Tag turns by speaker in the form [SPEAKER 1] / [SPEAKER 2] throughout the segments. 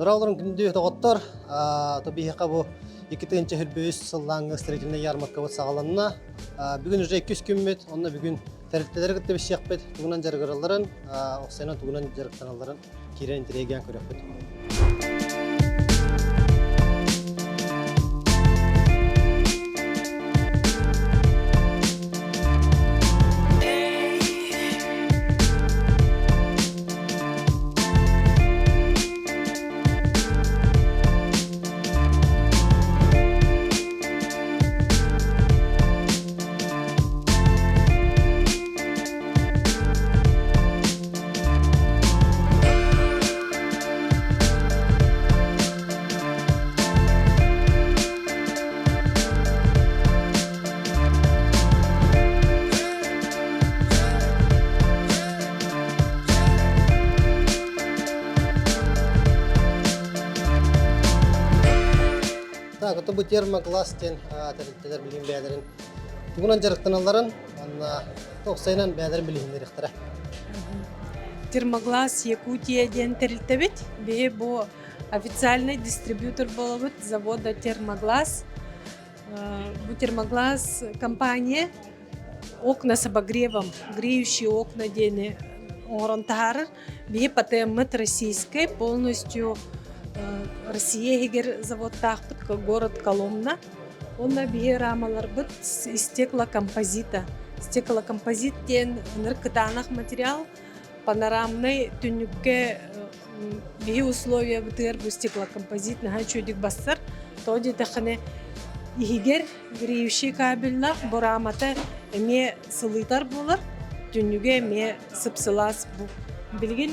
[SPEAKER 1] Нура олорон күндү доҕоттор, биһиэхэ бу 2023 сыллааҥҥы строительнай ярмаркабыт саҕаланна. Бүгүн уже иккис күммүт, онно бүгүн тэрилтэлэри кытта билсиэхпит, тугунан дьарыгыралларын, охсайынан тугунан дьарыктаналларын киирэн интэриэһиргээн көрүөхпүт. Так, это бу термоглаз диэн тэрилтэлэр билигин бэйэлэрин тугунан дьарыктаналларын уонна тохсайынан бэйэлэрин билиһиннэриэхтэрэ.
[SPEAKER 2] Термоглаз Якутия диэн тэрилтэбит. Биһи бу официальный дистрибьютор буолабыт завода Термоглаз. Бу Термоглаз компания окна с обогревом, греющие окна диэни оҥорон таһаарар. Биһи ПТМ-мыт российскай, полностью Россия иһигэр заводтаахпыт, город Коломна. Уонна биһи рамаларбыт стеклокомпозита. Стеклокомпозит диэн ыныр кытаанах материал, панорамнай түннүккэ биһи условиябытыгар бу стеклокомпозит наһаа үчүгэйдик бассар. Тоҕо диэтэххинэ иһигэр греющий кабеллаах бу рамата эмиэ сылытар буолар, түннүгэ эмиэ сып-сылаас бу. Билигин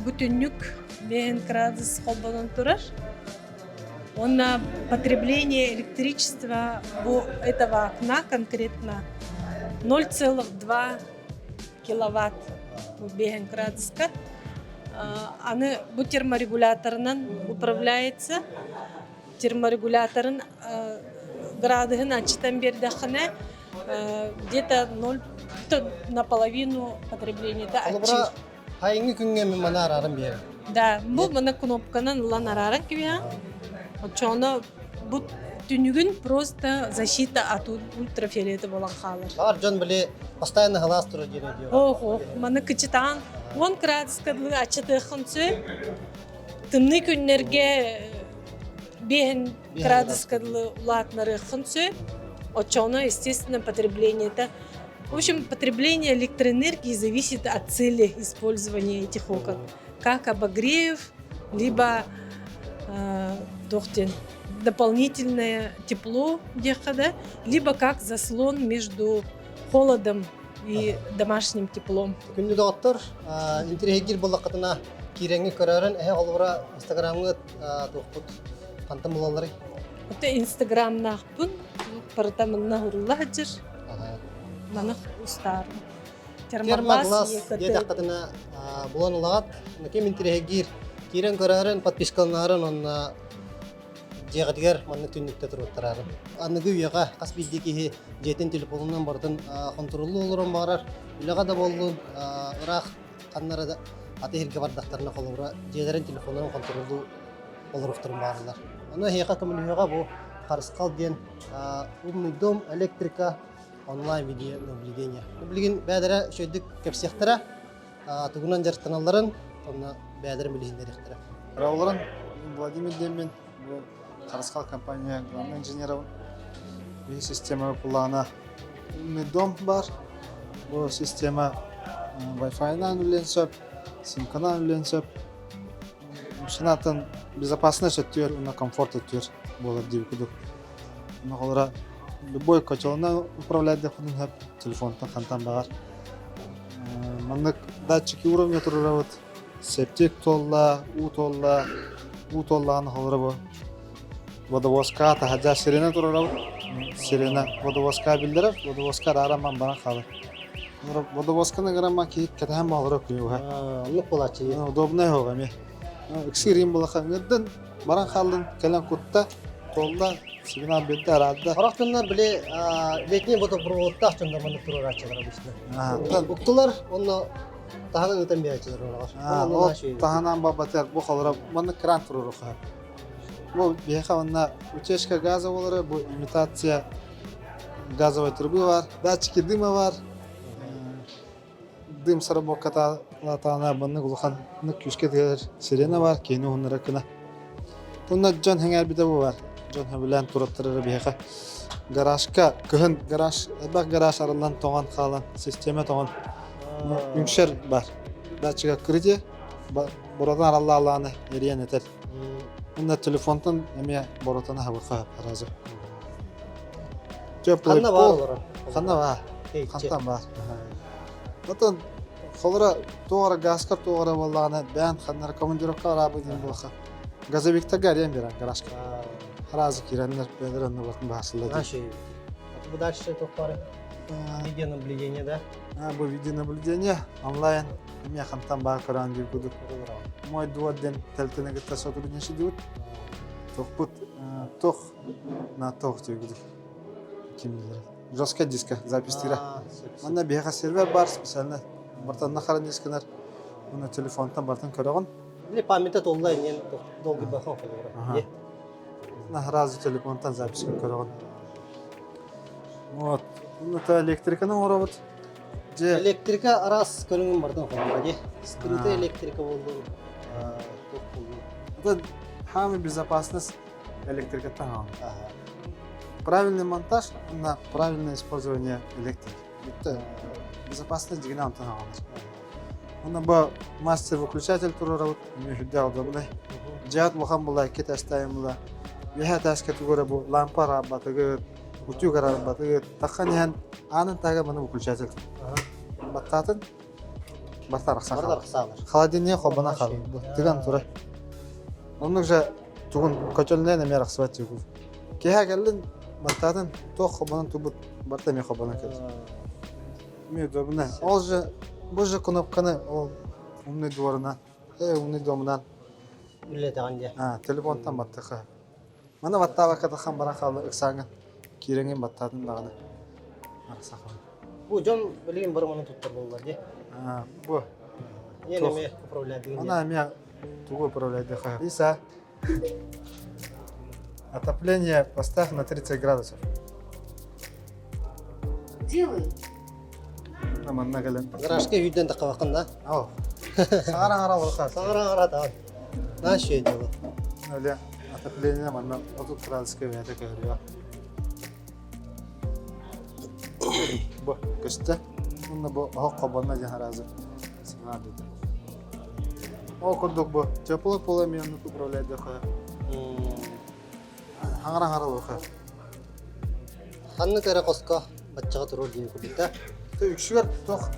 [SPEAKER 2] бу түннүк 5 градус холбонон турар. Уонна потребление электричества бу этого окна конкретно 0,2 киловатт бу 5 градуска. Аны бу терморегуляторынан управляется. Терморегуляторын градуһун аччытан биэрдэххинэ где-то 0 наполовину потребление-то аччыыр.
[SPEAKER 1] Хайыҥҥы күҥҥэ мин маны арааран биэрэр.
[SPEAKER 2] Да, бу маны кнопканан ылан арааран кэбиһэҕин. Оччоҕуна бу түнүгүн просто защита от ультрафиолета буолан хаалар.
[SPEAKER 1] Баар дьон били постоянно халаас турар диэн өйдүө.
[SPEAKER 2] Ох, ох, маны кычытаан 10 градуска дылы аччатыаххын сөп. Тымныы күннэргэ 5 градуска дылы улаатынарыаххын сөп. Оччоҕуна, естественно, потребление-то В общем, потребление электроэнергии зависит от цели использования этих окон. Как обогрев, либо э, дополнительное тепло да, либо как заслон между холодом и домашним теплом.
[SPEAKER 1] Күндү доҕоттор, интэриэһиргиир буоллаххытына киирэҥҥи көрөөрөн эһэ холобура инстаграмҥыт туохпут хантан булалларый?
[SPEAKER 2] Это инстаграмнаахпын, барыта манна уһурулла сылдьар. Манах устаар.
[SPEAKER 1] Термоглаз диэтэххитинэ булан ылаҕат. Ким интэриэһиргиир киирэн көрөөрүн, подпискаланарын уонна дьиэҕитигэр маннык түннүктэ туруоттараарын. Аныгы үйэҕэ хас биирдии киһи дьиэтин телефонунан барытын хонтуруоллуу олорон баҕарар. Үлэҕэ да буоллун, ыраах ханна да аты иһиргэ бардахтарына холобура дьиэлэрин телефонунан хонтуруоллуу олоруохтарын баҕараллар. Ону эһиэхэ көмөлөһүөҕэ бу Харысхал диэн умный дом, электрика, онлайн видеонаблюдение. Билигин бэйэлэрэ үчүгэйдик кэпсиэхтэрэ, тугунан дьарыктаналларын, онно бэйэлэрин билиһиннэриэхтэрэ.
[SPEAKER 3] Рауларан Владимир диэммин, бу Харысхал компания главный инженерабын. Биһи система плана умный дом бар. Бу система Wi-Fi-нан үлэлиэн сөп, симканан үлэлиэн сөп. Машинатын безопасность өттүгэр уонна комфорт өттүгэр буолар диэбит курдук. Онно любой котелынан управлять диэхпитин сөп, телефонтан хантан баҕар. Маннык датчики уровня турарабыт. Септик туолла, уу туолла, уу туоллаҕына холоро бу водовозка таһырдьа сирена турарабыт. Сирена водовозка биллэрэр, водовозка араараман баран хаалар. Водовозканы грамма киһи кэтэһэн баҕалара күнү
[SPEAKER 1] Оннук буолааччы.
[SPEAKER 3] Удобнай оҕо эмиэ. Ыксыырыым буолаха ыҥырдын, баран хааллын, кэлэн кутта, туолла, сигнал биэрдэ, араадда.
[SPEAKER 1] Сорох дьоннор били летний водопроводтаах дьоннор маннык туруорааччылар обычно. Уктулар, онно Таһынан ытан биэрээччилэр олоҕор.
[SPEAKER 3] Ол таһынан барбатар бу холоро манна кран туруоруха. Бу биһиэхэ манна утечка газа буолара, бу имитация газовой трубы бар, датчики дыма бар. Дым сарабокката латаана маннык улахан күүскэ тыгар сирена бар, киһини уһуннара кына. Тунна дьон хэҥээрбитэ бу бар. Дьон хөбүлээн тураттарара биһиэхэ. Гаражка кыһын гараж, элбэх гараж арыллан тоҥон хаалан, система тоҥон үҥсэр бар. Датчига открытие, боротан араллаалааны эриэн этэр. Уонна телефонтан эмиэ боротан аһабыха аразы. Теплый
[SPEAKER 1] Ханна баар
[SPEAKER 3] пол.
[SPEAKER 1] олорор?
[SPEAKER 3] Ханна баар? Хантан баар? Отон холора туох эрэ газка туох эрэ буоллаҕына бэйэн ханна эрэ командировка араабы диэн буолха. Газовиктарга арыйан берен гаражка. Аразы киирэннэр бэйэлэр оннубатын баасылла дии.
[SPEAKER 1] Бу дальше туох бары? Видеонаблюдение, да?
[SPEAKER 3] Бу видеонаблюдение онлайн эмиэ хантан баар көрөн диир курдук. Мой двор диэн тэлтэни кытта сотрудничать Тохпут тох на тох диир курдук. Ким билэр. Жесткая диска запись-тыыра. Манна биһиэхэ сервер бар специально бартанна хранить гынар. Уонна телефонтан бартан көрөҕүн.
[SPEAKER 1] Или памяти толла инен долгий бахан холура.
[SPEAKER 3] На сразу телефонтан запись көрөҕүн. Вот. Это электриканы оҥоробут. Дьэ
[SPEAKER 1] Электрика араас көрүҥүн бартан холура дии. Скрытая электрика буоллун, туох буоллун.
[SPEAKER 3] Это самая безопасность электрикаттан аҕалар. Правильный монтаж на правильное использование электрики. Это безопасность дигин антан аҕалар. Уонна бу мастер-выключатель туруорабыт, эмиэ үрдээх удобнай. Дьиэҕит улахан була, икки этажтаах була. Үөһээ этажка тугу эрэ бу лампа араарбатыгыт, утюг араарбатыгыт, таххан иһэн аанын таһыгар маны выключатель. Баттаатын, барыта арахсан хаалар. Холодильник холбонон хаалар. Тыган турар. Оннук же тугун көтөлүнэн эмиэ арахсыбат тигу. Киэһэ кэллин, баттаатын, туох холбонон турбут, барыта эмиэ холбонон кэлэр. Эмиэ удобно. Ол же бу же кнопканы ол умный дворунан, умный домунан
[SPEAKER 1] Үлэлэтэҕин дии.
[SPEAKER 3] Телефонтан баттыха. Маны баттаабакка тахан баран хаалла ыксааҥҥын киирэҥҥин баттаатын даҕаны. Арахсахын.
[SPEAKER 1] Бу дьон билигин бары маны туттар буоллар дии.
[SPEAKER 3] Бу.
[SPEAKER 1] Иэн эмиэ управляйдыгын
[SPEAKER 3] Ана эмиэ тугу управляйдыха. Лиса, отопление поставь на 30 градусов.
[SPEAKER 2] Делай.
[SPEAKER 3] Манна кэлэн.
[SPEAKER 1] Гаражка үйден тақабақын да?
[SPEAKER 3] Ау. Саҥара аҥара олорхаа.
[SPEAKER 1] Саҥара аҥара таҕын. Наше дело.
[SPEAKER 3] Öyle отопление манна 30 градуска бэйэтэ көһөрүө. Бу көстө. Уонна бу оһох хобонно диэн аразы саҥа деді. Ол курдук бу теплый пол эмиэ оннук управляйдыха. Хаҥара аҥара олорхаа.
[SPEAKER 1] Ханнык эрэ хоско баччаҕа туруор диэн курдук да?
[SPEAKER 3] Үксүгэр туох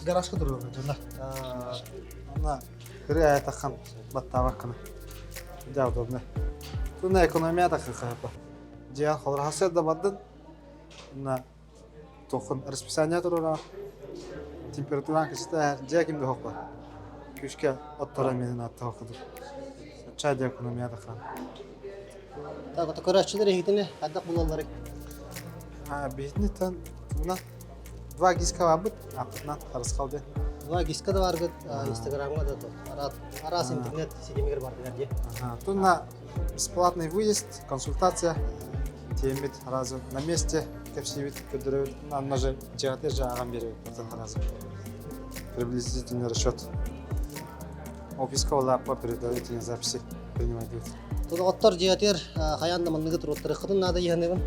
[SPEAKER 3] гаражка туруор дьонно. Онно кырыы аятаххан баттаабаккына. Дьэ удобно. Туна экономия да кыхаапа. Дьиэ холорхасыр да бардын. На туохун расписание туруора. Температуран кычта дьиэ ким да хоппа. Күшкэ оттора менен атта хокуду. Чай дьэ экономия да хан.
[SPEAKER 1] Так, ото көрөөччүлэр эһигитини хайдах булалларый?
[SPEAKER 3] Биһитини тан туна два гиска барбыт, аппытынан харысхал диэн.
[SPEAKER 1] Два гиска да баргыт, инстаграмҥа да араас интернет ситимигэр бардылар дии.
[SPEAKER 3] Туна бесплатный выезд, консультация, тиэммит сразу на месте кэпсиибит, көрдөрөбүт, анна же дьиэҕитигэр же ааҕан биэрэбит сразу. Приблизительный расчет. Офиска лаппа предварительные записи принимать будет.
[SPEAKER 1] Доҕоттор дьиэтигэр хайаан да манныгы туруоттарыаххытын наада иһэнибин.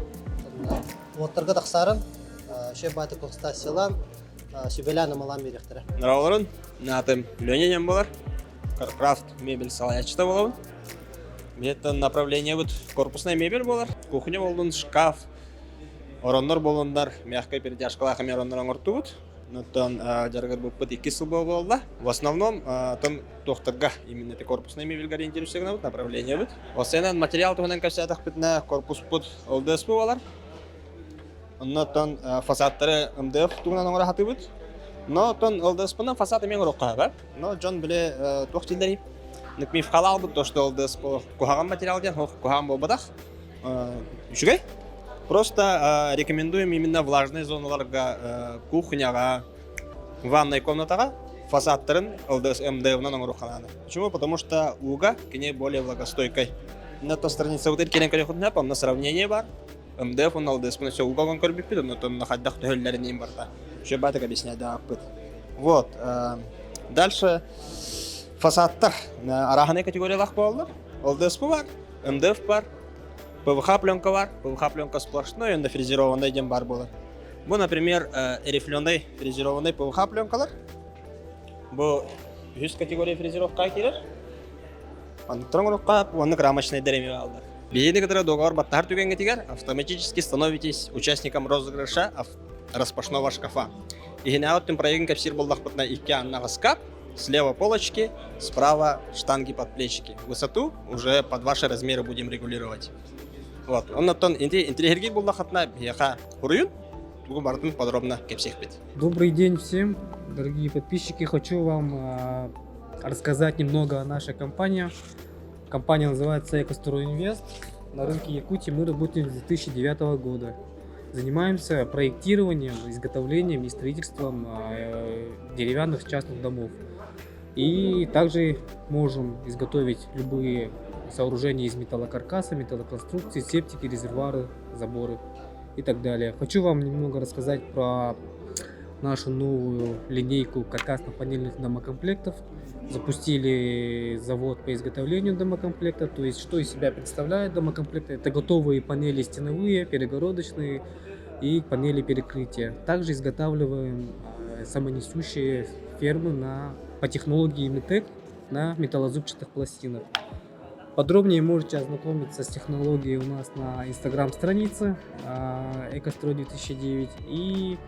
[SPEAKER 1] Уоттарга тахсааран, шеф бааты консультациялаан, сүбэлээн амалаан биэриэхтэрэ.
[SPEAKER 4] Здраволорун, аатым Леня диэн буолар. Крафт мебель салайааччыта буолабын. Миэттэн направлениебыт корпусная мебель буолар. Кухня болдун, шкаф, ороннор болундар, мягкая перетяжкалаах эмиэ ороннор оҥортубут. Оттон дьарыгырбыппыт икки сыл буолла. В основном тон туохтарга именно это корпусная мебельга ориентируемся гынабыт, направлениебыт. Осенан материал туһунан кэпсээтэхпитинэ корпуспут ЛДСП буолар. Оннотон фасадтары МДФ туһунан оҥоро сатыыбыт. Но оттон ЛДСП-нан фасад эмиэ оҥоруохха Но дьон били туох дииллэрий? Мифхала албыт то, что ЛДСП куһаҕан материал диэн куһаҕан буолбатах. Үчүгэй. Просто рекомендуем именно влажные зоналарга, кухняҕа. Ванной комнатаҕа фасадтарын ЛДС МДФ-нан оҥоруохха наада. Почему? Потому что ууга кини более влагостойкай. На то страницабытын кэлэн көрүөххүтүнэ, онно сравнение бар. МДФ уонна ЛДС-пын өссө ууга оҥон көрбүппүт, онно хайдах төһөллөрүн иһин барта. Еще баатык объясняйдааппыт. Вот. Дальше фасадтар арааһынай категориялаах буолаллар. ЛДСП бар, МДФ бар, ПВХ пленка бар, ПВХ пленка сплошной, онно фрезерованный диэн бар буолар. Бу, например, рифленый фрезерованный ПВХ пленкалар. Бу үһүс категория фрезеровка киирэр. Онтон оҥорукка уонна рамочнайдар эмиэ бааллар. Биһиги кытары договор баттаһар түгэҥҥитигэр автоматически становитесь участником розыгрыша распашного шкафа. Иһинээҕи өттүн проегын кэпсиир буоллахпытына икки аннаҕа шкаф, слева полочки, справа штанги под плечики. Высоту уже под ваши размеры будем регулировать. Вот. Оннуттан интеллигент буоллаххытына биһиэхэ суруйун, тугу барытын подробно кэпсиэхпит.
[SPEAKER 5] Добрый день всем, дорогие подписчики. Хочу вам рассказать немного о нашей компании. Компания называется «Экостройинвест». На рынке Якутии мы работаем с 2009 года. Занимаемся проектированием, изготовлением и строительством деревянных частных домов. И также можем изготовить любые сооружения из металлокаркаса, металлоконструкции, септики, резервуары, заборы и так далее. Хочу вам немного рассказать про нашу новую линейку каркасно-панельных домокомплектов. Запустили завод по изготовлению домокомплекта. То есть, что из себя представляет домокомплект? Это готовые панели стеновые, перегородочные и панели перекрытия. Также изготавливаем самонесущие фермы по технологии МИТЭК на металлозубчатых пластинах. Подробнее можете ознакомиться с технологией у нас на инстаграм-странице Экострой 2009 и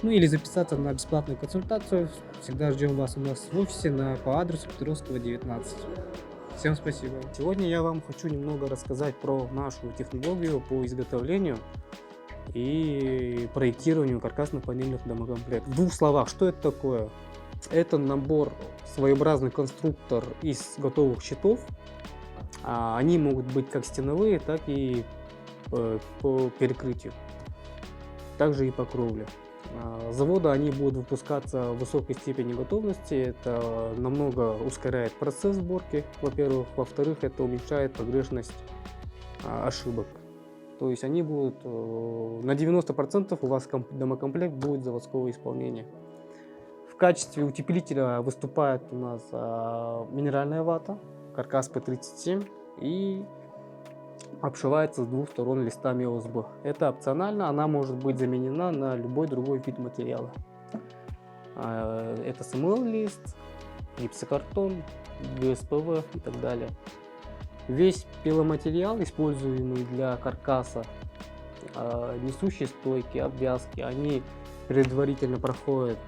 [SPEAKER 5] ну или записаться на бесплатную консультацию. Всегда ждем вас у нас в офисе по адресу Петровского, 19. Всем спасибо. Сегодня я вам хочу немного рассказать про нашу технологию по изготовлению и проектированию каркасно-панельных домокомплектов. В двух словах, что это такое? Это набор, своеобразный конструктор из готовых щитов. Они могут быть как стеновые, так и по перекрытию, также и по кровле. Завода они будут выпускаться в высокой степени готовности. Это намного ускоряет процесс сборки, во-первых. Во-вторых, это уменьшает погрешность ошибок. То есть они будут на 90% у вас домокомплект будет заводского исполнения. В качестве утеплителя выступает у нас минеральная вата, каркас П-37 и обшивается с двух сторон листами ОСБ. Это опционально, она может быть заменена на любой другой вид материала. Это СМЛ лист, гипсокартон, ГСПВ и так далее. Весь пиломатериал, используемый для каркаса, несущие стойки, обвязки, они предварительно проходят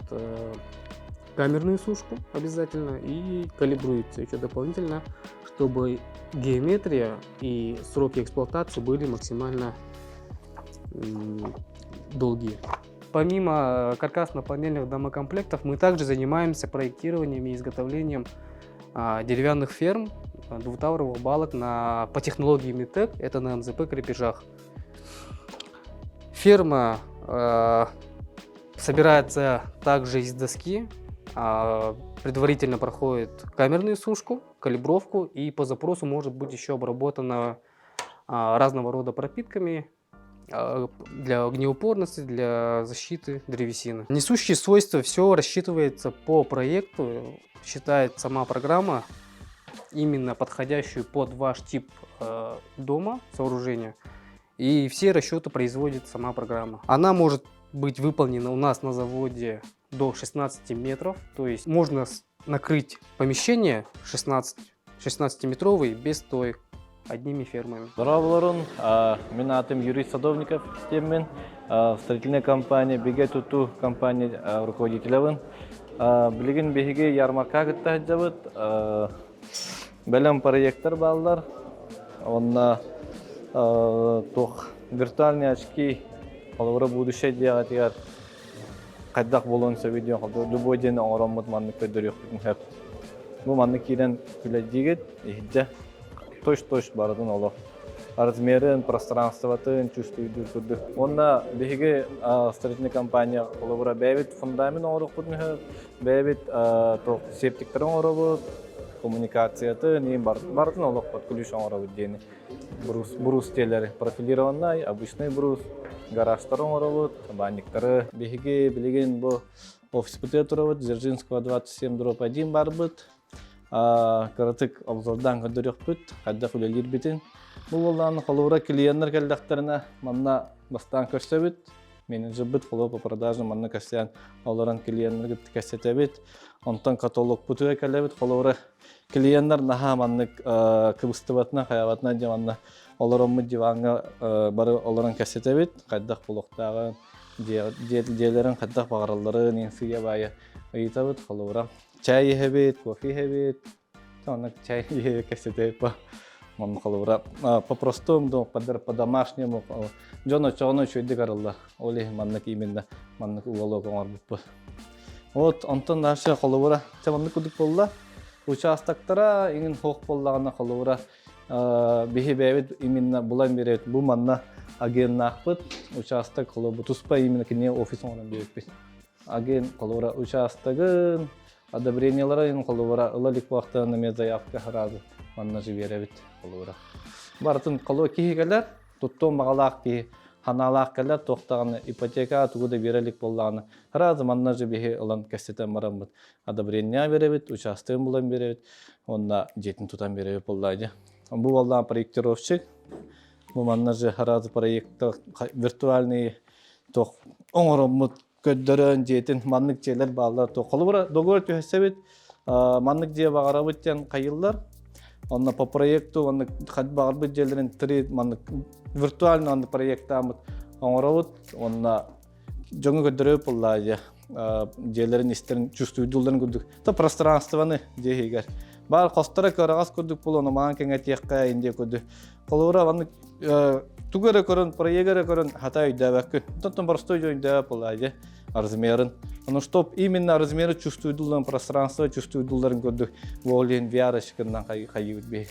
[SPEAKER 5] камерную сушку обязательно и калибруются еще дополнительно, чтобы геометрия и сроки эксплуатации были максимально долгие. Помимо каркасно-панельных домокомплектов, мы также занимаемся проектированием и изготовлением деревянных ферм, двутавровых балок по технологии МИТЭК, это на МЗП крепежах. Ферма собирается также из доски, предварительно проходит камерную сушку, калибровку и по запросу может быть еще обработана разного рода пропитками для огнеупорности, для защиты древесины. Несущие свойства, все рассчитывается по проекту, считает сама программа именно подходящую под ваш тип дома, сооружения. И все расчеты производит сама программа. Она может быть выполнена у нас на заводе до 16 метров. То есть можно накрыть помещение 16-метровый без стоек одними фермами.
[SPEAKER 6] Здравствуйте, мин аатым Юрий Садовников диэммин, строительная компания Бигэ Тутуу компания руководителэбин. Билигин биһиги ярмарка кытта сылдьабыт, бэлэм проектор бааллар, онно туох виртуальные очки, холобура будущее диэҕитигэр хайдах буолуон сөбүй диэн любой дьиэни оҥороммут маннык көрдөрүөхпүтүн сөп. Бу маннык киирэн үлэлдиигит, иһирдьэ точь-точь барытын олох. размерын, пространствотын чувствуйдуур курдук. Уонна биһиги строительный компания холобура бэйэбит фундамент оҥоруохпутун сөп, бэйэбит септиктары оҥоробут, коммуникациятын, иин барытын олохпут ключ оҥоробут диэни. Брус, брус диэлэри профилированный, обычный брус, гаражтары оҥоробут, банниктары. Биһиги билигин бу офиспытыгар турабыт, Дзержинского 27 дробь 1 барбыт. Кыратык обзордаан көрдөрүөхпүт, хайдах үлэлиирбитин. Бу буоллаҕына холобура клиеннэр кэллэхтэринэ манна бастаан көрсөбүт. Менеджербит холобура по продажам манна кэпсээн олорон клиеннэргэ кэпсэтэбит. Онтон каталогпутугар кэлэбит. Холобура клиеннэр наһаа маннык кыбыстыбатына, хайаабатына диэн манна олороммут диваҥҥа бары олорон кэпсэтэбит. Хайдах буолуохтааҕын, дьиэлэрин хайдах баҕаралларын, сыыйа баайа ыйытабыт. Холобура чай иһэбит, кофе иһэбит. Онно чай иһэ кэпсэтэбит по манна холобура по-простому по-домашнему дьон оччоҕуна үчүгэйдик арыллар. Ол иһин маннык именно маннык уголок оҥорбуппут. Вот онтон дальше холобура чэ маннык курдук буолла. Участоктара иҥин суох буоллаҕына холобура биһи бэйэбит именно булан биэрэбит. Бу манна агеннаахпыт участок холобура туспа именно кинигэ офис оҥорон биэрбиппит. Агент холобура учаастагын, одобрениелара иһин холобура ыла илик буолахтарына эмиэ заявка сразу манна же биэрэбит холобура. Барытын холобура киһи кэлэр, туттуон баҕалаах киһи ханаалаах кэлэр, туох даҕаны ипотека тугу да биэрэ илик буоллаҕына сразу манна же биһи ылан кэпсэтэн бараммыт одобрение биэрэбит, учаастагын булан биэрэбит уонна дьиэтин тутан биэрэбит буоллаа дьэ. Бу буоллаҕа проектировщик, бу манна же сразу проекта виртуальный туох оҥороммут көрдөрөн дьиэтин маннык дьиэлэр бааллар туох холобура договор түһэсэбит маннык дьиэ баҕарабыт диэн хайыллар онно по проекту маннык баҕарбыт дьиэлэрин три маннык виртуально маннык проектааммыт оҥоробут уонна дьоҥҥо көрдөрөбүт буоллаа дьиэ дьиэлэрин истэрин чувствуйдуулларын курдук то пространствоны дьиэ иһигэр баар хосторо кыараҕас курдук буолуон маҥан кэҥэтиэххэ индия курдук Холобура, маннык тугу эрэ көрөн, проегы эрэ көрөн хата өйдөөбөккүн. Онтон простой дьон өйдөөбөт буолаа размерын. Ону чтоб именно размеры чувствуйдулларын, пространство чувствуйдулларын көрдүк, волин VR-ышкыннан хайыбыт биһи.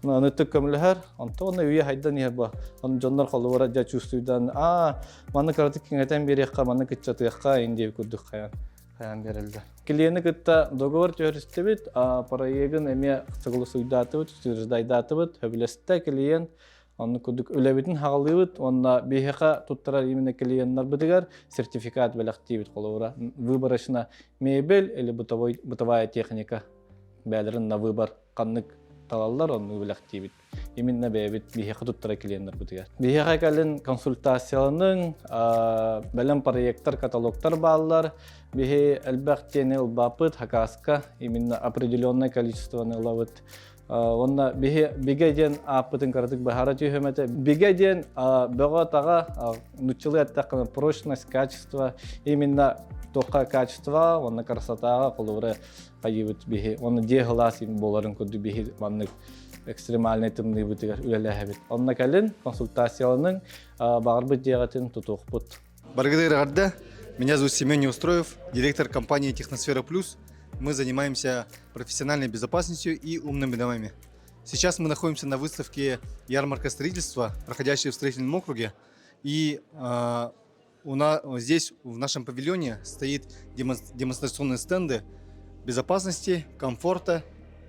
[SPEAKER 6] Аны түк көмөлөһөр, онтон оны үйэ хайдан иһэр бу. Оны дьоннор холобура дьэ чувствуйдан, аа, маны кыратык киҥэтэн биэриэххэ, маны кыччатыахха, ин диэбит курдук хайан. хайаан биэрэллэр. Клиени кытта договор түһэристибит, проегын эмиэ согласуйдаатыбыт, утверждайдаатыбыт, сөбүлэстэ клиент. Онну курдук үлэбитин хаҕалыыбыт уонна биһиэхэ туттарар именно клиеннарбытыгар сертификат бэлэхтиибит холобура выборочно мебель или бытовой, бытовая техника бээлэрин на выбор ханнык талаллар онну бэлэхтиибит. Именно бэйэбит биһиэхэ туттара клиеннарбытыгар. Биһиэхэ кэлин консультацияланыҥ, бэлэм проекттар, каталогтар бааллар. Биһи элбэх диэни ылбаппыт, хакаска именно определенное количествоны ылабыт. Онно биһи бигэ диэн ааппытын кыратык быһаара түһүм этэ. Бигэ диэн бөҕө-таҕа, нуччалыы эттэххинэ прочность, качество, именно туохха качество, уонна красотаҕа холобура хайыыбыт биһи. Онно дьиэ сылаас буоларын курдук биһи маннык экстремальнай тымныыбытыгар үлэлэһэбит. Онно кэлин консультацияланыҥ, баҕарбыт дьиэҕитин тутуохпут.
[SPEAKER 3] Баргыдыр Меня зовут Семен Неустроев, директор компании «Техносфера Плюс». Мы занимаемся профессиональной безопасностью и умными домами. Сейчас мы находимся на выставке «Ярмарка строительства», проходящей в строительном округе. И у нас здесь, в нашем павильоне, стоит демонстрационные стенды безопасности, комфорта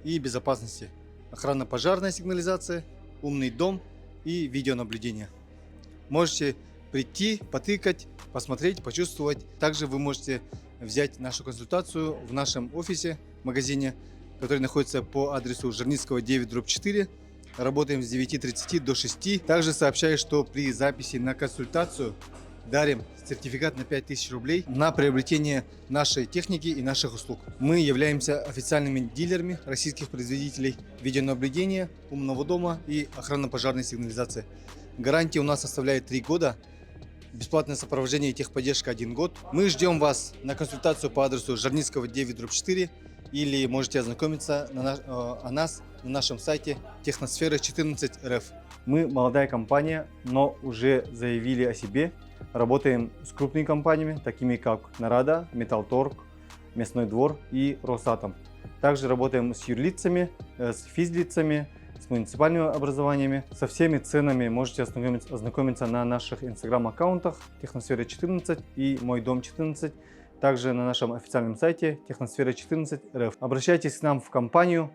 [SPEAKER 3] и безопасности. Охрана-пожарная сигнализация, умный дом и видеонаблюдение. Можете прийти, потыкать, посмотреть, почувствовать. Также вы можете взять нашу консультацию в нашем офисе, магазине, который находится по адресу Жорницкого 9 4. Работаем с 9.30 до 6. Также сообщаю, что при записи на консультацию дарим сертификат на 5000 рублей на приобретение нашей техники и наших услуг. Мы являемся официальными дилерами российских производителей видеонаблюдения, умного дома и охранно-пожарной сигнализации. Гарантия у нас составляет 3 года. Бесплатное сопровождение и техподдержка 1 год. Мы ждем вас на консультацию по адресу Жорницкого 9 4 или можете ознакомиться о нас на нашем сайте Техносфера 14 РФ. Мы молодая компания, но уже заявили о себе. Работаем с крупными компаниями, такими как Нарада, Металлторг, Мясной двор и Росатом. Также работаем с юрлицами, с физлицами.
[SPEAKER 7] с муниципальными образованиями. Со всеми ценами можете ознакомиться, ознакомиться на наших инстаграм-аккаунтах Техносфера 14 и Мой дом 14, также на нашем официальном сайте Техносфера 14 РФ. Обращайтесь к нам в компанию,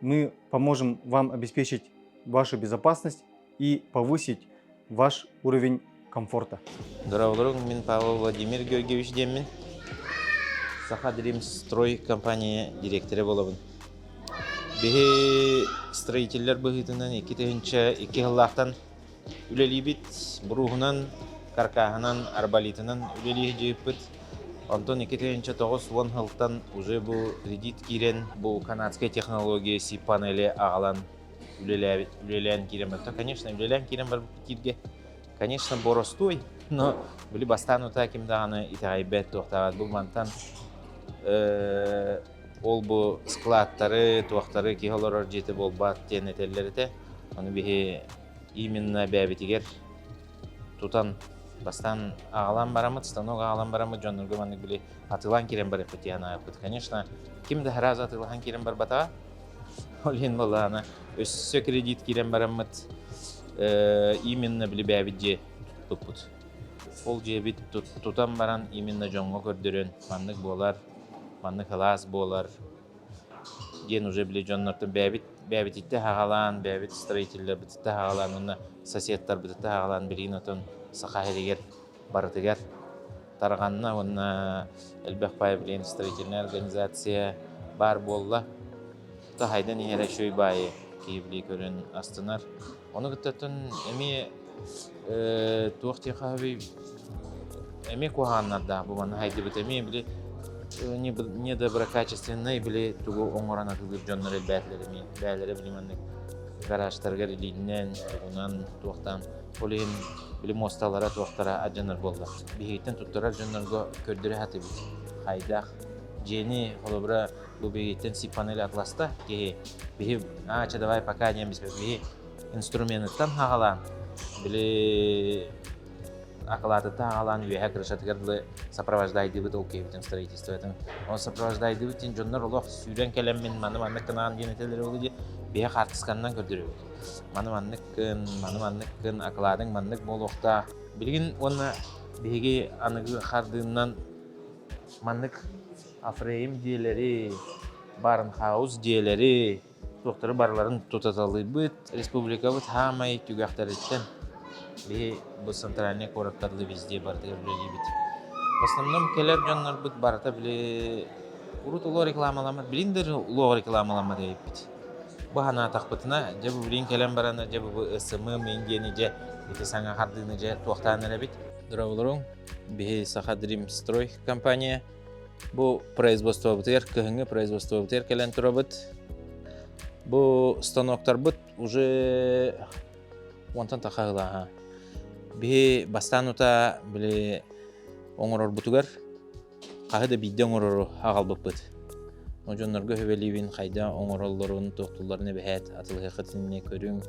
[SPEAKER 7] мы поможем вам обеспечить вашу безопасность и повысить ваш уровень комфорта.
[SPEAKER 8] Дорооболоруҥ, мин Павел Владимир Георгиевич диэммин. Саха Дримстрой компания директора буолабын. Биһи строителлэр быһыытынан 2002 сыллаахтан үлэлиибит. Буруһунан, каркаһынан, арболитынан үлэлии сылдьыбыппыт. Онтон 2009 сылтан уже бу кредит киирэн, бу канадская технология си-панели аҕалан үлэлээбит, үлэлээн киирэн барбыта. Конечно, үлэлээн киирэн барбыт кииргэ, конечно, боростуой, но били бастаан утаа ким даҕаны итэҕэйбэт, туохтааҕат бу мантан ол бу складтары, туохтары киһи олорор дьиэтэ буолбат диэн этэллэр этэ. Ону биһи именно бэйэбитигэр тутан бастаан аҕалан бараммыт, станок аҕалан бараммыт дьоннорго маннык били атыылаан киирэн барыахпыт диэн ааппыт. Конечно, ким да сразу атыылаһан киирэн барбатаҕа. Ол иһин буоллаҕына өссө кредит киирэн бараммыт именно били бэйэбит дьиэ туппут. Ол дьиэбит тутан баран именно дьоҥҥо көрдөрөн маннык буолар, маннык кылаас буолар диэн уже били дьоннортон бэйэбит бэйэбититтэн аҕалаан, бэйэбит строителлэрбититтэн аҕалаан уонна соседтарбытыттан аҕалаан билигин отон Саха сиригэр барытыгар тарҕанна уонна элбэх баай билигин строительная организация баар буолла. Таһайдан иһэрэ үчүгэй баайы киһи билии көрөн астынар. Ону кыттаттан эмиэ туох диэхэ эмиэ куһаҕаннардаах бу манна хайдыбыт эмиэ били недоброкачественнай били тугу оҥорон атыылыыр дьоннор элбээтилэр эмиэ бээлэрэ били маннык гаражтарыгар илииннэн тугунан туохтаан ол иһин били муосталара туохтара алдьанар буолла биһигиттэн туттарар дьоннорго көрдөрө сатыыбыт хайдах дьиэни холобура бу биһигиттэн сип-панель атласта киһи биһи аа чэ давай пока диэн биспэт биһи инструменыттан хаҕалаан били акылаатыттан хаҕалаан үөһэ крышатыгар дылы сопровождайдыыбыт ол киһибитин строительствотын ол сопровождайдыыбыт диэн дьоннор олох сүүрэн кэлэммин маны маннык гынаан диэн этэллэр ол дии биһи хаартысканнан көрдөрөбүт маны маннык гын маны маннык гын акылаатыҥ маннык буолуохтаах билигин уонна биһиги аныгы хардыыннан маннык афрейм дьиэлэри барнхаус дьиэлэри туохтары барыларын тутаталыыбыт. Республикабыт хаамай түгэхтэриттэн биһи бу центральный куоракка дылы везде барытыгар үлэлиибит. В основном кэлэр дьоннорбут барыта били урут улуу рекламаламмат, билин да улуу рекламаламмат эбиппит. Бу ханаатахпытына, дьэ бу билин кэлэн баран, дьэ бу СММ мин диэни дьэ ити саҥа хардыыны дьэ туохтаан эрэбит. Дорооболоруҥ, биһи Саха Dream Строй компания Бу производствобытыгар, кыһыҥҥы производствобытыгар кэлэн турабыт. Бу станоктарбыт уже уонтан тахаһылааһа. Биһи бастаан ута били оҥорорбутугар хаһы да биирдэ оҥорору аҕалбыппыт. Ол дьоннорго сүбэлиибин хайда оҥороллорун, туохтуулларын эбэһээт атылыһыаххыт иннинэ көрүҥ,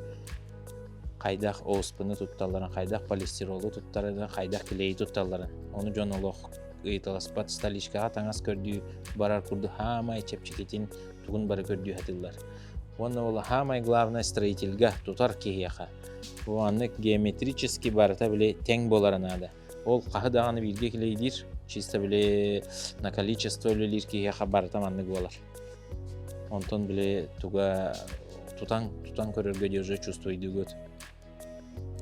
[SPEAKER 8] хайдах ОСП-ны тутталларын, хайдах полистиролу тутталларын, хайдах клейи тутталларын. Ону дьон олох ыйыталаспат столичкаҕа таҥас көрдүү барар курдук хаамай чэпчэкитин тугун бары көрдүү сатыыллар. Уонна ол хаамай главное строительга тутар киһиэхэ. Бу маннык геометрически барыта били тэҥ буолара наада. Ол хаһы даҕаны бииргэ килэйдиир, чисто били на количество үлэлиир киһиэхэ барыта маннык буолар. Онтон били туга тутан тутан көрөргө де уже чувствуйдугут.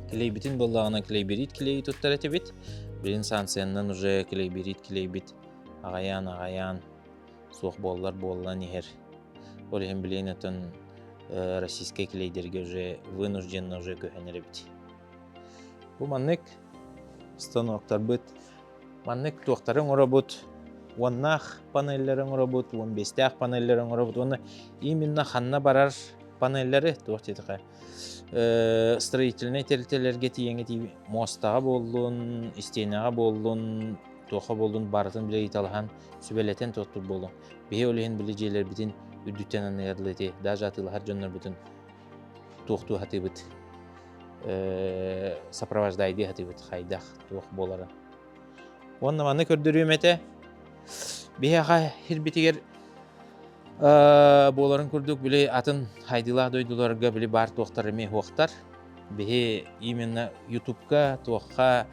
[SPEAKER 8] Клейбитин буоллаҕына клейберит клейи туттар этибит. Билин санкцияннан уже клейберит клейбит аҕайаан аҕайаан суох буоллар буоллан иһэр. Ол иһин билин отон российскай клейдерге уже вынужденно уже көһөн эрэбит. Бу маннык станоктарбыт маннык туохтары оҥоробут уоннаах панеллары оҥоробут, 15-тээх панеллары оҥоробут уонна именно ханна барар панеллары туох диэтэхэ строительнай тэрилтэлэргэ тиийэҥҥэ тиий муостаҕа буоллун, истиэнэҕэ буоллун, туохха буоллун барытын билэ ыйыталаһан, сүбэлэтэн туохтур буолуҥ. Биһи ол иһин били дьиэлэрбитин үрдүттэн анныгар ити даже атыылаһар дьоннорбутун туохтуу сатыыбыт сопровождайдыы сатыыбыт хайдах туох буоларын. Уонна маны көрдөрүөм этэ. Биһиэхэ сирбитигэр. Буоларын курдук били атын хайдыылаах дойдуларга били баар туохтар эмиэ суохтар. Биһи именно Ютубка, туохха,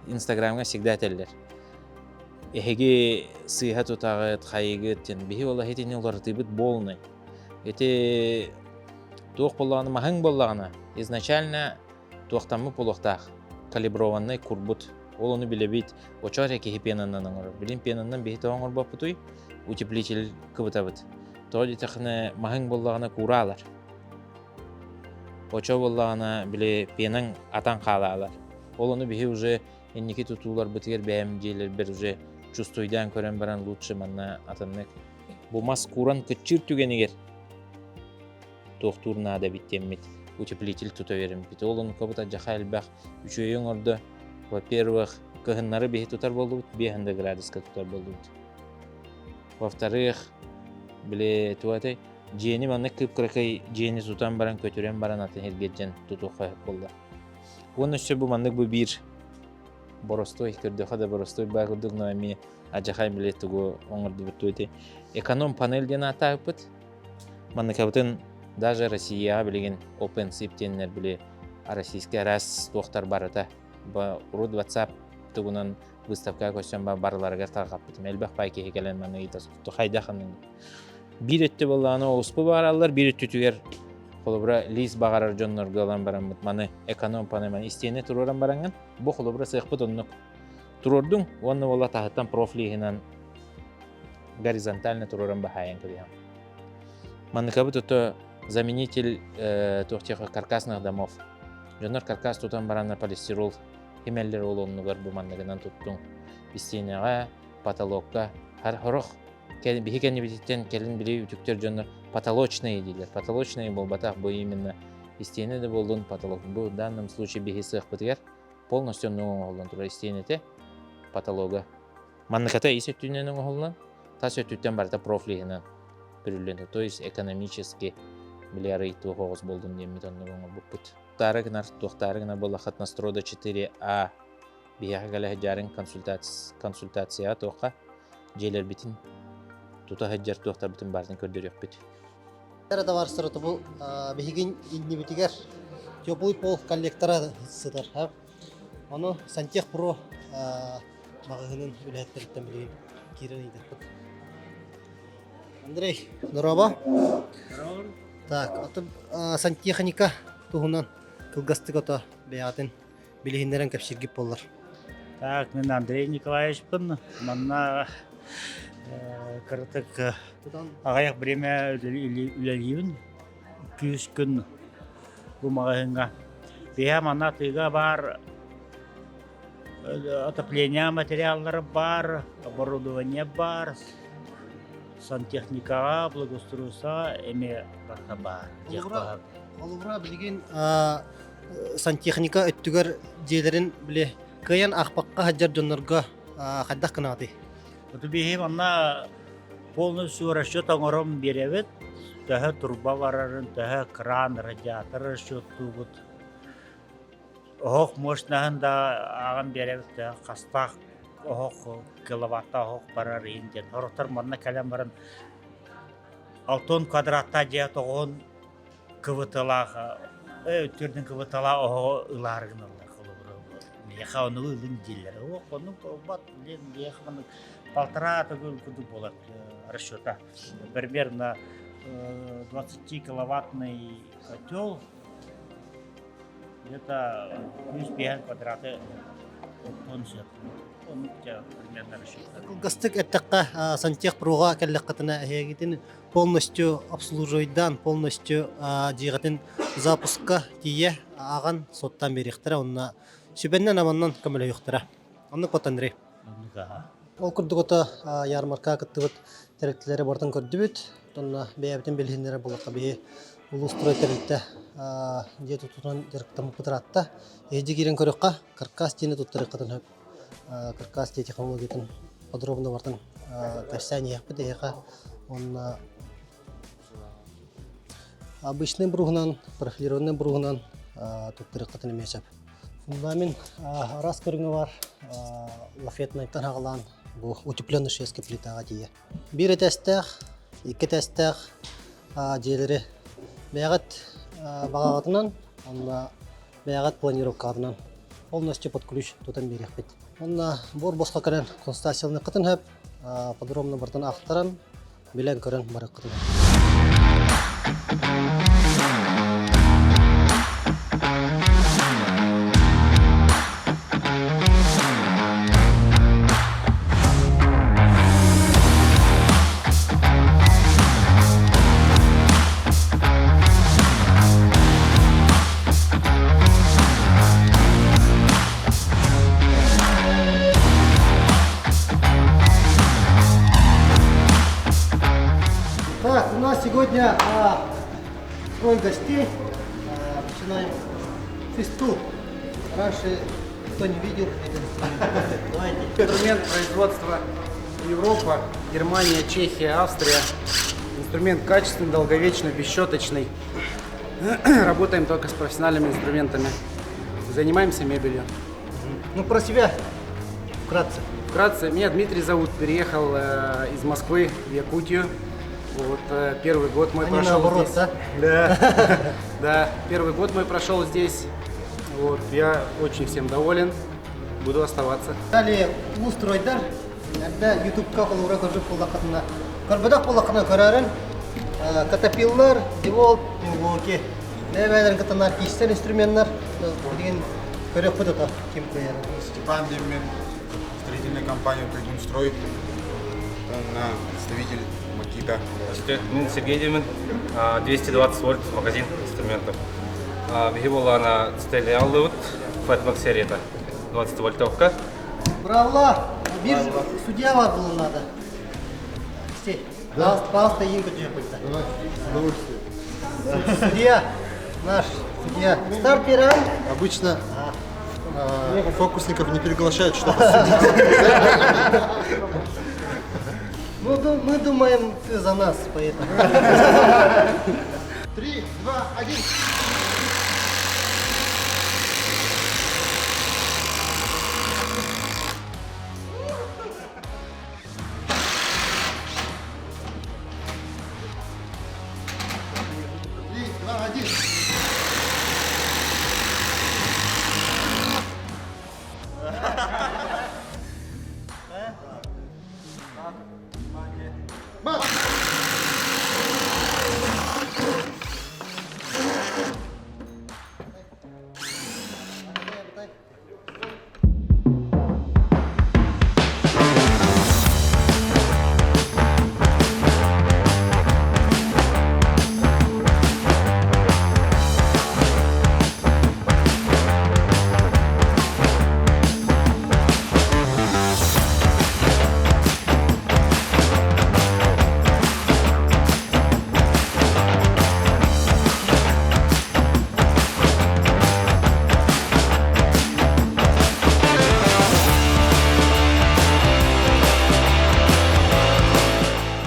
[SPEAKER 8] Инстаграмҥа всегда этэллэр. Эһиги сыыһа тутаҕыт, хайыгыт диэн биһи ол итини уларытыыбыт полный. Ити туох буоллаҕына маһыҥ буоллаҕына изначально туохтаммыт буолуохтаах калиброванный курбут. Ол ону билэбит. Очо эрэ киһи пенанан оҥорор. Билин пенанан биһи тоҕо оҥорбоппутуй? Утеплитель кыбытабыт. Тоҕо диэтэххинэ маһыҥ буоллаҕына куураалар. Очо буоллаҕына били пенаҥ атан хаалаалар. Ол ону биһи уже инники тутууларбытыгар бэйэм дьиэлэрбэр уже чувствуйдаан көрөн баран лучше манна атыннык бу мас кууран кыччыыр түгэнигэр туохтуур наада эбит диэммит утеплитель тута биэриммит. Ол онукабыт адьаха элбэх үчүгэйи оҥордо. Во-первых, кыһыннары биһи тутар буоллубут, 5 градуска тутар буоллубут. Во-вторых, били туох этэй, дьиэни маннык кып-кыракый дьиэни тутан баран көтүрэн баран атын сиргэ тутуохха сөп буолла. Уонна өссө бу маннык бу биир боростуой, көрдөхө да боростуой баа курдук, но эмиэ адьахай били тугу оҥордубут ити эконом панель диэн ааттаабыппыт. Манныкабытын даже Россияҕа билигин OpenSIP диэннэр били российский араас туохтар барыта урут WhatsApp тугунан выставкаҕа көрсөн барыларыгар тарҕаппытым. Элбэх бай киһи кэлэн маны ыйыта хайдах биир өттө буоллаҕына оҕуспу баҕараллар, биир өттүтүгэр холобура лиис баҕарар дьоннорго ылан бараммыт маны эконом панель истиэнэ туруоран бараҥҥын бу холобура сыахпыт оннук туруордуҥ уонна буола таһыттан профлииһинэн горизонтально туруоран баһаайан кэбиһэм. Манныкабыт ото заменитель туох каркасных домов. Дьоннор каркас тутан бараннар полистирол химэллэр ол оннугар бу манныгынан туттуҥ. Истиэнэҕэ, потолокка хорох биһи кэннибититтэн кэлин били үтүктэр дьоннор потолочные дииллэр. Потолочные буолбатах бу именно истиэнэ да буоллун потолок. Бу в данном случае биһи сыахпытыгар полностью оннук оҥоһуллан турар истиэнэтэ потолога. Манныката ис өттүнэн оҥоһуллан, тас өттүттэн барыта профлиһынан бүрүллэн, то есть экономически били арый туох оҕус болдун диэммит оннук оҥорбуппут. Туохтаары гынар, туохтаары гынар буоллаххытына Настрода 4А биһиэхэ кэлэ сылдьарын консультацияҕа туохха дьиэлэрбитин тута сылдьар туохтарбытын барытын көрдөрүөхпүт.
[SPEAKER 1] Эрэ товарищтар бу биһигин иннибитигэр теплый пол коллектора сытар. Ону Сантех Про маҕаһыынын үлэһиттэриттэн билигин киирэн ыйдахпыт. Андрей, здорово. Так, аты сантехника туһунан кылгастык ото бэйэҕитин билиһиннэрэн кэпсииргит буоллар.
[SPEAKER 9] Так, мен Андрей Николаевичпын. Манна кыратык аҕыйах время үлэлиибин. Күүс күн бу маҕаһыыҥҥа. Биһэ манна атыыга баар отопление материаллара баар, оборудование баар, сантехникаҕа, благоустройство эмиэ барыта баар.
[SPEAKER 1] Холобура, билигин сантехника өттүгэр дьиэлэрин били кыайан аахпакка сылдьар дьоннорго хайдах гынаҕытый?
[SPEAKER 9] Биһи манна полностью расчет оҥорон биэрэбит. Төһө турба барарын, төһө кран, радиатор расчеттуубут. Оһох мощнаһын да ааҕан биэрэбит төһө хастаах оһох киловаттаах оһох барар иһин диэн. Сорохтор манна кэлэн баран алтон квадраттаах дьиэ тоҕуһун кыбыталаах төрдүн кыбыталаах оһоҕу ылаары гыналлар холобура миэхэ ону ылын дииллэр ох оннук буолбат блин миэхэ маннык полтора төгүл курдук буолар расчета примерно 20 киловаттный котел где-то 105 квадраты оттон сөп оннук примерно расчет
[SPEAKER 1] Кылгастык эттэххэ сантехпрога кэллэххитинэ эһиэгитин полностью обслуживайдаан, полностью дьиэҕитин запуска тиийэ ааҕан суоттаан биэриэхтэрэ уонна сүбэннэн-аманнан көмөлөһүөхтэрэ. Оннук вот Андрей. Ол курдук ото ярмарка кыттыбыт тэрилтэлэри барытын көрдүбүт. Онно бэйэбитин билиһиннэрэр буоллахха биһи улуустрой тэрилтэ дьиэ тутуутунан дьарыктаммыппыт ыраатта. Эһиги киирэн көрүөххэ, каркас дьиэни туттарыаххытын сөп. Каркас дьиэ технологиятын подробно барытын кэпсээн иһиэхпит эһиэхэ. Уонна обычный бруһунан, профилированный бруһунан туттарыаххытын эмиэ сөп. Фундамент араас көрүҥэ бар. Лафетнайтан аҕалаан бу утепленный шведский плитаҕа тиийэ. Биир этээстээх. Икки этээстээх дьиэлэри бэйэҕит баҕаҕытынан уонна бэйэҕит планировкаҕытынан полностью под ключ тутан биэриэхпит. Уонна буор босхо кэлэн консультацияланыаххытын сөп, подробно барытын аахтаран, билэн-көрөн барыаххытын Так, у нас сегодня трое гостей. Начинаем фесту. Раньше кто не видел, это Давайте.
[SPEAKER 10] Инструмент производства Европа, Германия, Чехия, Австрия. Инструмент качественный, долговечный, бесщеточный. Работаем только с профессиональными инструментами. Занимаемся мебелью.
[SPEAKER 1] Ну, про себя вкратце.
[SPEAKER 10] Вкратце, меня Дмитрий зовут, переехал из Москвы в Якутию. Вот первый год мой
[SPEAKER 1] А не
[SPEAKER 10] прошел
[SPEAKER 1] наоборот,
[SPEAKER 10] здесь.
[SPEAKER 1] да?
[SPEAKER 10] Да. Да, первый год мой прошел здесь. Вот, я очень всем доволен. Буду оставаться.
[SPEAKER 1] Далее устройдар, иногда ютубка холура көрбүт буоллаххытына, көрбөтөх буоллаххына көрөөрүн, Caterpillar, DeWalt, Milwaukee. Бэйэ-бэйэлэрин кытта киистэр инструменнар билигин көрүөхпүт ото ким кыайарын.
[SPEAKER 11] Степан Демин, строительная компания «Пригунстрой», представитель Макита.
[SPEAKER 12] Мин Сергей Демин, 220 вольт магазин инструментов. Биһи буоллаҕына Стелли аллыбыт, Fatmax серията 20 вольтовка.
[SPEAKER 1] Браво! Биир судья бар булун надо. Алексей, пожалуйста, Инга тебе Давай,
[SPEAKER 11] с удовольствием.
[SPEAKER 1] Судья, наш судья. Старт первым.
[SPEAKER 11] Обычно фокусников не приглашают, чтобы судить.
[SPEAKER 1] Ну, мы думаем, ты за нас, поэтому.
[SPEAKER 11] 3, 2, 1. 3, 2, 1.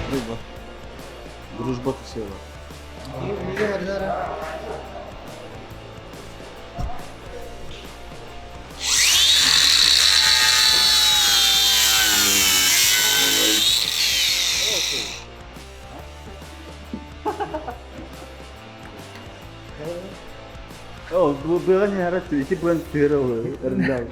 [SPEAKER 11] Дружба. Дружба сила.
[SPEAKER 1] Миллион.
[SPEAKER 6] О, быға не харат, ити буан тыра эрдал.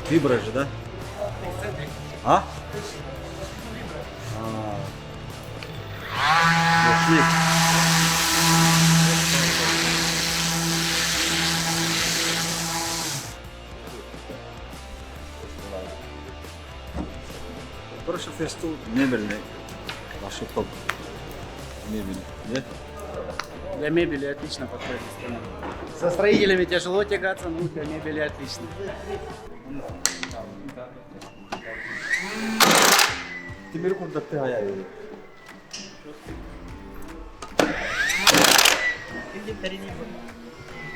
[SPEAKER 11] Вибра же, да? А? Нашли. Короче, фестул мебельный. Вообще топ. Мебель, да?
[SPEAKER 10] Для мебели отлично подходит инструмент. Со строителями тяжело тягаться, но для мебели отлично.
[SPEAKER 11] Тимир курдатты аяйы.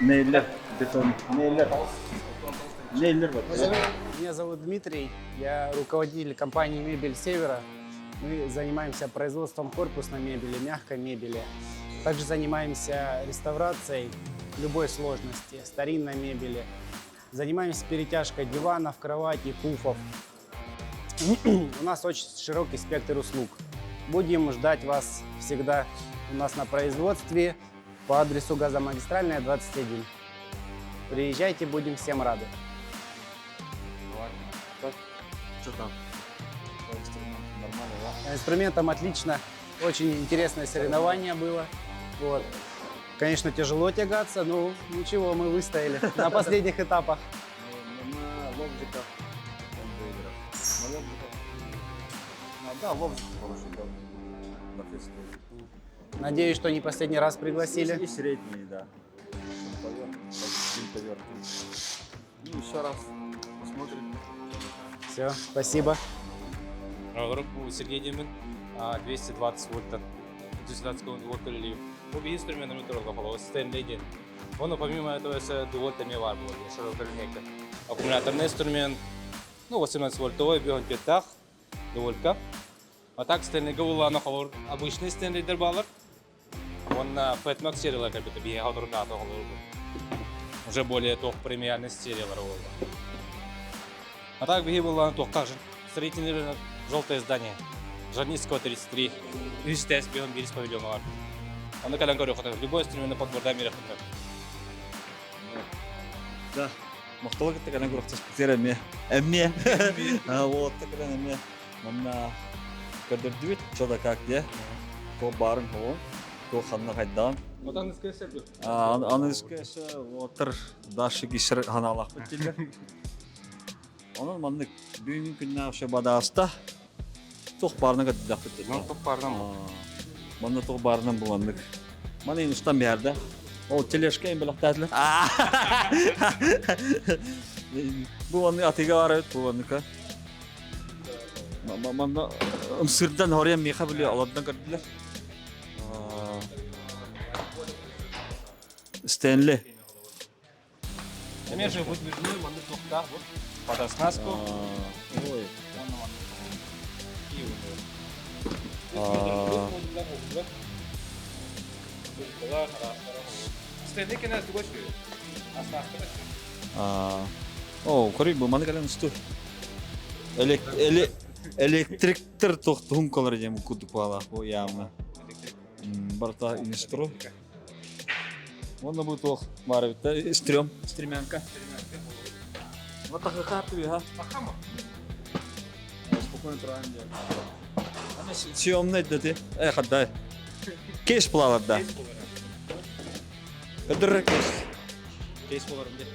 [SPEAKER 11] Нейлер, бетон. Нейлер. Нейлер вот.
[SPEAKER 10] Меня зовут Дмитрий, я руководитель компании «Мебель Севера». Мы занимаемся производством корпусной мебели, мягкой мебели. Также занимаемся реставрацией любой сложности, старинной мебели. Занимаемся перетяжкой диванов, кроватей, пуфов. У нас очень широкий спектр услуг. Будем ждать вас всегда у нас на производстве по адресу Газомагистральная, 21. Приезжайте, будем всем рады.
[SPEAKER 11] Так, что там? По инструментам нормально, да?
[SPEAKER 10] Инструментом отлично. Очень интересное соревнование было. Вот. Конечно, тяжело тягаться, но ничего, мы выстояли на последних этапах.
[SPEAKER 11] Ну, на лобзиках он выиграл. На лобзиках. А, да, лобзик хороший дал на фестивале.
[SPEAKER 10] Надеюсь, что не последний раз пригласили.
[SPEAKER 11] И средний, да. Повер, повер. Ну, еще раз посмотрим.
[SPEAKER 10] Все, спасибо.
[SPEAKER 12] Руку Сергей Демин, 220 вольт, 220 вольт или Бу инструмент туралга холо Стэнли диэн. Оны помимо этого өсө вольт эмиэ баар буолар широкая линейка. Аккумуляторный инструмент, ну 18 вольтовой, бион пятах, вольтка. А так Стэнлига улаана холор обычный Стэнлидер баалар. Уонна Fatmax сериялар кэлбитэ биһиэхэ отурнаата холор Уже более туох премиальный сериялар буолла. А так биһи буоллаана туохха строительный рынок, желтое здание. Жорницкого 33. Үс тэс бион бирис павильон бар. Оны кэлэн көрүөххүтүн. Любой инструментны подборда мирэххүтүн.
[SPEAKER 11] Да. Махтал кытта кэлэн көрөхтөспүтүгэр эмиэ. Эмиэ. Уолаттар кэлэн эмиэ. Манна көрдөрдүбүт, что да как диэ. Туох баарын хоҕун, туох ханна хайдаҕын. Аныгыскы өссө уолаттар дальше киирсэр ханаалаахпыт дииллэр. Онон маннык бүгүҥҥү күннээх вообще бадааста туох баарынан көрдөхпүт
[SPEAKER 12] Манна туох баарынан бу.
[SPEAKER 11] Манна туох баарынан бу маннык. Маны устан биэрдэ. Ол тележка им бэлэхтээтилэр. Бу маннык атыыга бар эбит бу манныка. Манна ымсырдан хоруйан миэхэ били олордон көрдүлэр. Стэнли.
[SPEAKER 12] Эмиэ же выдвижной маннык туохтаах вот под оснастку.
[SPEAKER 11] Ой.
[SPEAKER 12] Стэнли кэнэ туга сү. Оснастка
[SPEAKER 11] О, көрүй бу маны кэлэн усту. Электриктер тохтуһун колор диэн курдук буолаах бу яамна. Барта инстру. Уонна бу туох баар эбит да стрём, стремянка. Вот так ха. Спокойно туран диэн. Съемный дати. Э, хаддай. Кейс булалар да. Көтөр кейс.
[SPEAKER 12] Кейс болар де.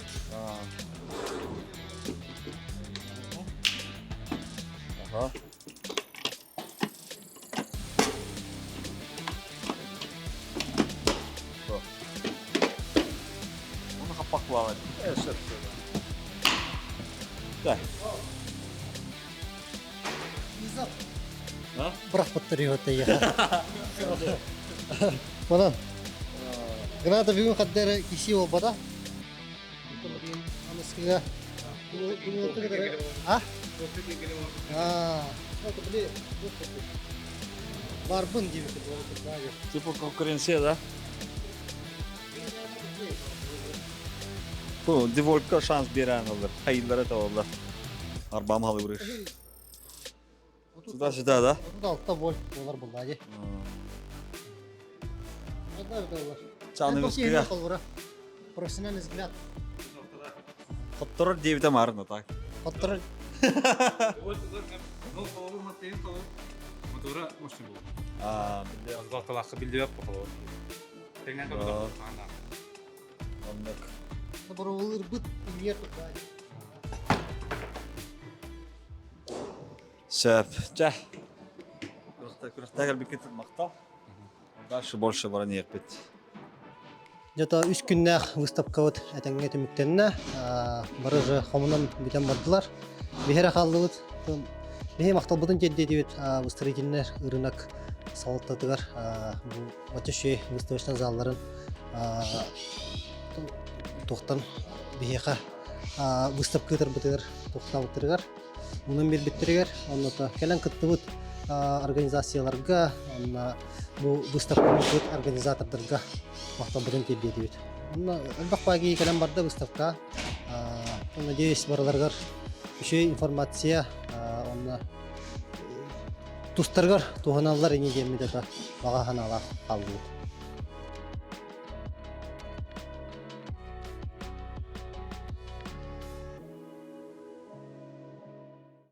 [SPEAKER 11] Ага. Оны хаппак булалар. Э, сөп, Да.
[SPEAKER 1] Бырахпыттар йота Манан. Граната бүгүн хаддара киси болбата. Аныскыга. А? А, Барбын дип
[SPEAKER 11] Типа конкуренция, да? Бу Девольтка шанс берен олар. Хайыллара да олар. Арбам халыбырыр. Туда-сюда, да?
[SPEAKER 1] 36 вольт болар булла ди.
[SPEAKER 11] Чаныгыскыга.
[SPEAKER 1] Профессиональный взгляд.
[SPEAKER 11] Хотторор диэбитэ маарына так.
[SPEAKER 1] Хотторор.
[SPEAKER 12] Ну, холобур маттайын холобур. Мотора мощный был.
[SPEAKER 11] А,
[SPEAKER 12] Азгалталаахы билдибэп холобур. Тэҥнэн көрбөтөх.
[SPEAKER 11] Оннук.
[SPEAKER 1] Боровылыр быт иньер тутаа.
[SPEAKER 11] Сөп. Чэ. Күрэхтэ кэлбиккит махтал. Дальше больше баран иэхпит.
[SPEAKER 1] Дьэ үс күннээх выставкабыт этэҥҥэ түмүктэннэ. Бары же хомунан бүтэн бардылар. Биһиэрэ хааллыбыт. Биһи махталбытын тиэрдиэтибит строительный рынок салалтатыгар бу Матюши выставочный залларын Туохтан биһиэхэ выставка ыытарбытыгар туохтаабыттарыгар мунан биэрбиттэригэр онното кэлэн кыттыбыт организацияларга онно бу выставканы организатордарга махталбытын тиэрдиэтибит. Онно элбэх баайгыы кэлэн барда выставка. Надеюсь, барыларыгар үчүгэй информация онно тустарыгар туһаналлар ини диэммит это баҕа санаалаах хааллыбыт.